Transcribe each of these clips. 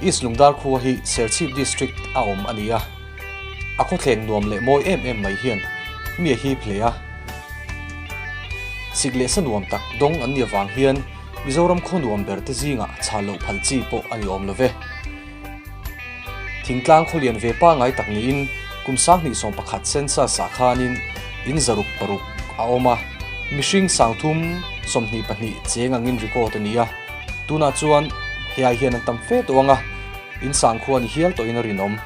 East Lungdar khua hi Serchhip District a awm a ni a, a khawthleng nuam leh mawi em em mai hian mi a hip hle a. Sik leh sa nuam tak dawng an nih avang hian Mizoram khaw nuam ber te zingah chhal loh phal chi pawh a ni awm lo ve. Thingtlang khawlian ve pangai tak niin kum 2011 census ah khanin in 606 a awm a, mihring 322 cheng angin record a ni a, tunah chuan hei hian an tam fe tawh ang a, in sangkhua ni hial tawhin a rinawm.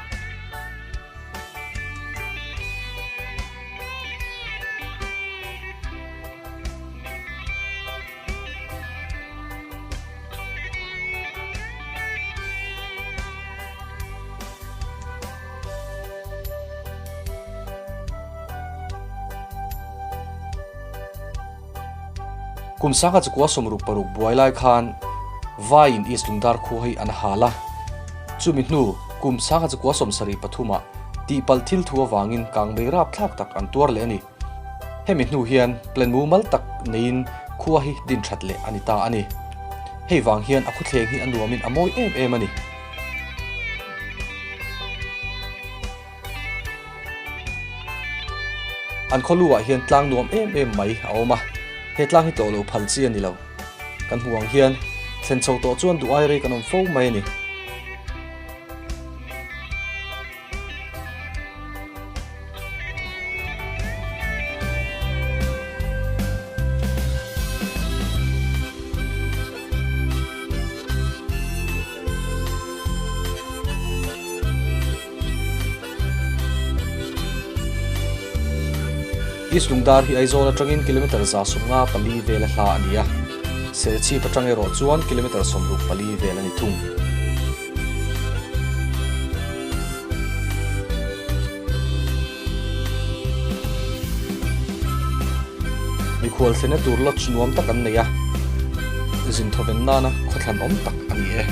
Kum 1966 buai lai khan Vaiin East Lungdar khua hi an hal a, chumi hnu kum 1973 ah tihpalh thil thu avangin kangmei rapthlak tak an tuar leh a ni. Hemi hnu hian plan mumal tak neiin khua hi din that leh a ni ta a ni. Hei vang hian a khawthleng hi a nuamin a mawi em em a ni. An khaw lu ah hian tlang nuam em em mai a awm a, he tlang hi tlawh lo phal chi a ni lo. Kan hmuh ang hian thlen chho tawh chuan duh ai rei kan awm fo mai a ni. East Lungdar hi Aizawl atangin kilometre 154 vel a hla a ni a, Serchhip atang erawh chuan kilometre 64 vel a ni thung. Mikhual thlenna tur lodge nuam tak an nei a, zin thawven nana khawthlan awm tak a ni e.